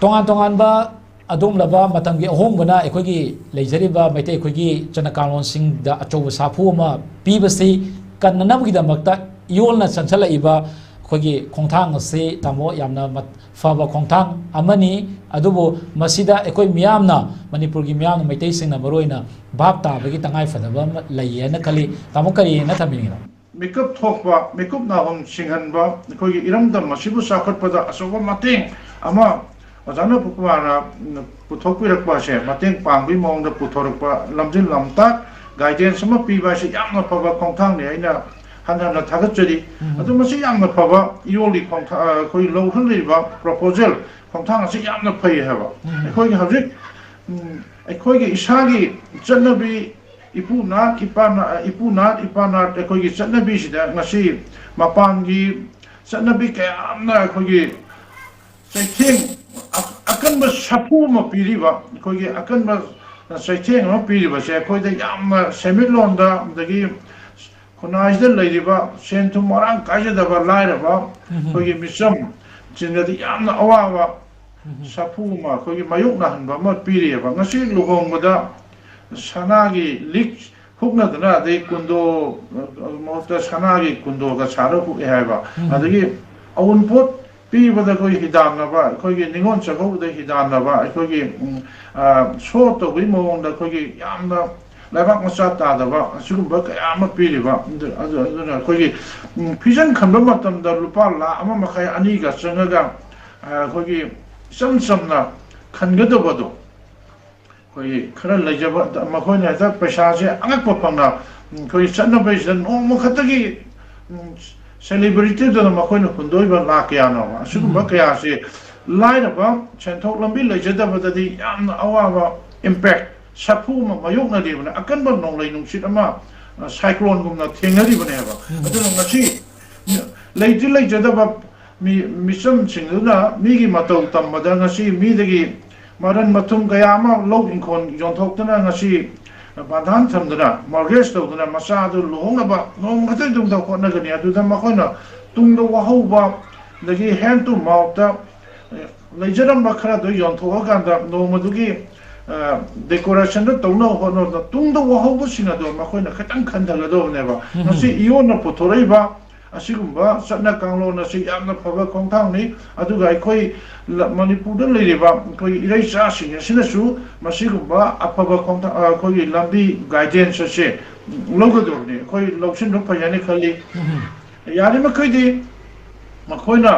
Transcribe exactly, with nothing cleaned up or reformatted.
ꯇꯣꯉꯥꯟ ꯇꯣꯉꯥꯟꯕ ꯑꯗꯨꯒꯨꯝꯂꯕ ꯃꯇꯝꯒꯤ ꯑꯍꯣꯡꯕꯅ ꯑꯩꯈꯣꯏꯒꯤ ꯂꯩꯖꯔꯤꯕ ꯃꯩꯇꯩ ꯑꯩꯈꯣꯏꯒꯤ ꯆꯠꯅ ꯀꯥꯡꯂꯣꯟꯁꯤꯡꯗ ꯑꯆꯧꯕ ꯁꯥꯐꯨ ꯑꯃ ꯄꯤꯕꯁꯤ ꯀꯟꯅꯅꯕꯒꯤꯗꯃꯛꯇ ꯏꯌꯣꯜꯅ ꯆꯪꯁꯤꯜꯂꯛꯏꯕ ꯑꯩꯈꯣꯏꯒꯤ ꯈꯣꯡꯊꯥꯡ ꯑꯁꯤ, ꯇꯥꯃꯣ, ꯌꯥꯝꯅ ꯃꯠ-, ꯐꯕ ꯈꯣꯡꯊꯥꯡ ꯑꯃꯅꯤ꯫ ꯑꯗꯨꯕꯨ ꯃꯁꯤꯗ ꯑꯩꯈꯣꯏ ꯃꯤꯌꯥꯝꯅ, ꯃꯅꯤꯄꯨꯔꯒꯤ ꯃꯤꯌꯥꯝꯅ, ꯃꯩꯇꯩꯁꯤꯡꯅ ꯃꯔꯨꯑꯣꯏꯅ ꯚꯥꯞ ꯇꯥꯕꯒꯤ ꯇꯉꯥꯏꯐꯗꯕ ꯑꯃ ꯂꯩꯌꯦꯅ ꯈꯜꯂꯤ꯫ ꯇꯥꯃꯣ, ꯀꯔꯤ ꯍꯥꯏꯅ ꯊꯝꯕꯤꯅꯤꯡꯉꯤꯅꯣ? ꯃꯤꯀꯨꯞ ꯊꯣꯛꯄ, ꯃꯤꯀꯨꯞ ꯅꯥꯍꯨꯝ ꯁꯤꯡꯍꯟꯕ, ꯑꯩꯈꯣꯏꯒꯤ ꯏꯔꯝꯗꯝ ꯑꯁꯤꯕꯨ ꯆꯥꯎꯈꯠꯄꯗ ꯑꯆꯧꯕ ꯃꯇꯦꯡ ꯑꯃ ꯑꯣꯖꯥ ꯅꯣꯡꯄꯣꯛꯄ ꯃꯉꯥꯜꯅ ꯄꯨꯊꯣꯛꯄꯤꯔꯛꯄ ꯑꯁꯦ, ꯃꯇꯦꯡ ꯄꯥꯡꯕꯒꯤ ꯃꯑꯣꯡꯗ ꯄꯨꯊꯣꯔꯛꯄ ꯂꯝꯖꯤꯡ ꯂꯝꯇꯥꯛ, guidance ꯑꯃ ꯄꯤꯕ ꯍꯥꯏꯁꯦ ꯌꯥꯝꯅ ꯐꯕ ꯈꯣꯡꯊꯥꯡꯅꯤ꯫ ꯑꯩꯅ ꯍꯟꯅ ꯍꯟꯅ ꯊꯥꯒꯠꯆꯔꯤ꯫ ꯎꯝ꯫ ꯑꯗꯣ ꯃꯁꯤ ꯌꯥꯝꯅ ꯐꯕ ꯏꯌꯣꯜꯒꯤ ꯈꯣꯡꯊꯥ-, ꯑ, ꯑꯩꯈꯣꯏ ꯂꯧꯈꯠꯂꯤꯕ proposal, ꯈꯣꯡꯊꯥꯡ ꯑꯁꯤ ꯌꯥꯝꯅ ꯐꯩ ꯍꯥꯏꯕ꯫ ꯎꯝ꯫ ꯑꯩꯈꯣꯏꯒꯤ ꯍꯧꯖꯤꯛ, ꯎꯝ, ꯑꯩꯈꯣꯏꯒꯤ ꯏꯁꯥꯒꯤ ꯆꯠꯅꯕꯤ, ꯏꯄꯨ ꯅꯥꯠ, ꯏꯄꯥ ꯅꯥ-, ꯏꯄꯨ ꯅꯥꯠ, ꯏꯄꯥ ꯅꯥꯠ, ꯑꯩꯈꯣꯏꯒꯤ ꯆꯠꯅꯕꯤꯁꯤꯗ ꯉꯁꯤ ꯃꯄꯥꯟꯒꯤ ꯆꯠꯅꯕꯤ ꯀꯌꯥ ꯑꯃꯅ ꯑꯩꯈꯣꯏꯒꯤ ꯆꯩꯊꯦꯡ, ꯑ-, ꯑꯀꯟꯕ ꯁꯥꯐꯨ ꯑꯃ ꯄꯤꯔꯤꯕ, ꯑꯩꯈꯣꯏꯒꯤ ꯑꯀꯟꯕ ꯆꯩꯊꯦꯡ ꯑꯃ ꯄꯤꯔꯤꯕꯁꯦ ꯑꯩꯈꯣꯏꯗ ꯌꯥꯝꯅ ꯁꯦꯟꯃꯤꯠꯂꯣꯟꯗ, ꯑꯗꯒꯤ ꯈꯨꯟꯅꯥꯏꯁꯤꯗ ꯂꯩꯔꯤꯕ ꯁꯦꯟ ꯊꯨꯝ ꯃꯔꯥꯡ ꯀꯥꯏꯖꯗꯕ, ꯂꯥꯏꯔꯕ, ꯎꯝ꯫ ꯑꯩꯈꯣꯏꯒꯤ ꯃꯤꯆꯝꯁꯤꯡꯗꯗꯤ ꯌꯥꯝꯅ ꯑꯋꯥꯕ, ꯎꯝ꯫ ꯁꯥꯐꯨ ꯑꯃ ꯑꯩꯈꯣꯏꯒꯤ ꯃꯥꯌꯣꯛꯅꯍꯟꯕ ꯑꯃ ꯄꯤꯔꯤꯑꯕ꯫ ꯉꯁꯤ ꯂꯨꯍꯣꯡꯕꯗ ꯁꯅꯥꯒꯤ ꯂꯤꯛ ꯍꯨꯛꯅꯗꯅ, ꯑꯗꯩ ꯀꯨꯟꯗꯣ, ꯑ, ꯃꯍꯨꯠꯇ ꯁꯅꯥꯒꯤ ꯀꯨꯟꯗꯣꯒ ꯁꯥꯔ ꯍꯨꯛꯑꯦ ꯍꯥꯏꯕ꯫ ꯎꯝ꯫ ꯑꯗꯒꯤ ꯑꯎꯟꯄꯣꯠ ꯄꯤꯕꯗ ꯑꯩꯈꯣꯏ ꯍꯤꯗꯥꯟꯅꯕ, ꯑꯩꯈꯣꯏꯒꯤ ꯅꯤꯉꯣꯜ ꯆꯥꯛꯀꯧꯕꯗ ꯍꯤꯗꯥꯟꯅꯕ, ꯑꯩꯈꯣꯏꯒꯤ, ꯎꯝ, ꯑ, show ꯇꯧꯕꯒꯤ ꯃꯑꯣꯡꯗ ꯑꯩꯈꯣꯏꯒꯤ ꯌꯥꯝꯅ ꯂꯩꯕꯥꯛ ꯃꯆꯥ ꯇꯥꯗꯕ ꯑꯁꯤꯒꯨꯝꯕ ꯀꯌꯥ ꯑꯃ ꯄꯤꯔꯤꯕ꯫ ꯑꯗꯨ, ꯑꯗꯨ, ꯑꯗꯨꯅ ꯑꯩꯈꯣꯏꯒꯤ, ꯎꯝ, ꯐꯤꯖꯪ ꯈꯟꯕ ꯃꯇꯝꯗ ꯂꯨꯄꯥ ꯂꯥꯈ ꯑꯃ ꯃꯈꯥꯏ, ꯑꯅꯤꯒ ꯆꯪꯉꯒ, ꯑ, ꯑꯩꯈꯣꯏꯒꯤ ꯏꯆꯝ ꯆꯝꯅ ꯈꯟꯒꯗꯕꯗꯣ, ꯑꯩꯈꯣꯏꯒꯤ ꯈꯔ ꯂꯩꯖꯕ, ꯃꯈꯣꯏꯅ ꯍꯦꯛꯇ ꯄꯩꯁꯥꯁꯦ ꯑꯉꯛꯄ ꯐꯪꯅ, ꯎꯝ, ꯑꯩꯈꯣꯏꯒꯤ ꯆꯠꯅꯕꯩꯁꯤꯗ ꯅꯣꯡꯃ ꯈꯛꯇꯒꯤ, ꯎꯝ, celebrity-ꯗꯨꯅ ꯃꯈꯣꯏꯅ ꯍꯨꯟꯗꯣꯛꯏꯕ ꯂꯥꯈ ꯀꯌꯥꯅꯣ, ꯑꯁꯤꯒꯨꯝꯕ ꯎꯝ꯫ ꯀꯌꯥꯁꯦ ꯂꯥꯏꯔꯕ, ꯁꯦꯟꯊꯣꯛ ꯂꯝꯕꯤ ꯂꯩꯖꯗꯕꯗꯗꯤ ꯌꯥꯝꯅ ꯑꯋꯥꯕ impact, ꯁꯥꯐꯨ ꯑꯃ ꯃꯥꯌꯣꯛꯅꯔꯤꯕꯅꯤ, ꯑꯀꯟꯕ ꯅꯣꯡꯂꯩ ꯅꯨꯡꯁꯤꯠ ꯑꯃ, ꯑ, cyclone-ꯒꯨꯝꯅ ꯊꯦꯡꯅꯔꯤꯕꯅꯦꯕ꯫ ꯎꯝ꯫ ꯑꯗꯨꯅ ꯉꯁꯤ ꯂꯩꯇ꯭ꯔꯤ ꯂꯩꯖꯗꯕ ꯃꯤ-, ꯃꯤꯆꯝꯁꯤꯡꯗꯨꯅ ꯃꯤꯒꯤ ꯃꯇꯧ ꯇꯝꯕꯗ ꯉꯁꯤ ꯃꯤꯗꯒꯤ ꯃꯔꯟ ꯃꯊꯨꯝ ꯀꯌꯥ ꯑꯃ ꯂꯧ ꯏꯪꯈꯣꯜ ꯌꯣꯟꯊꯣꯛꯇꯨꯅ ꯉꯁꯤ ꯕꯟꯙꯥꯟ ꯊꯝꯗꯨꯅ, mortgage ꯇꯧꯗꯨꯅ ꯃꯆꯥꯗꯨ ꯂꯨꯍꯣꯡꯅꯕ ꯅꯣꯡꯃ ꯈꯛꯇꯒꯤ ꯇꯨꯡꯗ ꯍꯣꯠꯅꯒꯅꯤ꯫ ꯑꯗꯨꯗ ꯃꯈꯣꯏꯅ ꯇꯨꯡꯗ ꯋꯥꯍꯧꯕ, ꯑꯗꯒꯤ hand to mouth-ꯇ ꯂꯩꯖꯔꯝꯕ ꯈꯔꯗꯣ ꯌꯣꯟꯊꯣꯛꯑꯀꯥꯟꯗ ꯅꯣꯡꯃꯗꯨꯒꯤ ꯗꯦꯀꯣꯔꯦꯁꯟꯗꯣ ꯇꯧꯅꯕ ꯍꯣꯠꯅꯕꯗ ꯇꯨꯡꯗ ꯋꯥꯍꯧꯕꯁꯤꯡ ꯑꯗꯣ ꯃꯈꯣꯏꯅ ꯈꯤꯇꯪ ꯈꯟꯊꯒꯗꯧꯕꯅꯦꯕ꯫ ꯃꯁꯤ ꯏꯌꯣꯟꯅ ꯄꯨꯊꯣꯔꯛꯏꯕ ꯑꯁꯤꯒꯨꯝꯕ ꯆꯠꯅ ꯀꯥꯡꯂꯣꯟ ꯑꯁꯤ ꯌꯥꯝꯅ ꯐꯕ ꯈꯣꯡꯊꯥꯡꯅꯤ꯫ ꯑꯗꯨꯒ ꯑꯩꯈꯣꯏ ꯃꯅꯤꯄꯨꯔꯗ ꯂꯩꯔꯤꯕ ꯑꯩꯈꯣꯏ ꯏꯔꯩꯆꯥꯁꯤꯡ ꯑꯁꯤꯅꯁꯨ ꯃꯁꯤꯒꯨꯝꯕ ꯑꯐꯕ ꯈꯣꯡꯊꯥꯡ ꯑꯩꯈꯣꯏꯒꯤ ꯂꯝꯕꯤ ꯒꯥꯏꯗꯦꯟꯁ ꯑꯁꯦ ꯂꯧꯒꯗꯕꯅꯤ꯫ ꯑꯩꯈꯣꯏ ꯂꯧꯁꯤꯟꯕ ꯐꯩ ꯍꯥꯏꯅ ꯈꯜꯂꯤ꯫ ꯌꯥꯔꯤꯃꯈꯩꯗꯤ ꯃꯈꯣꯏꯅ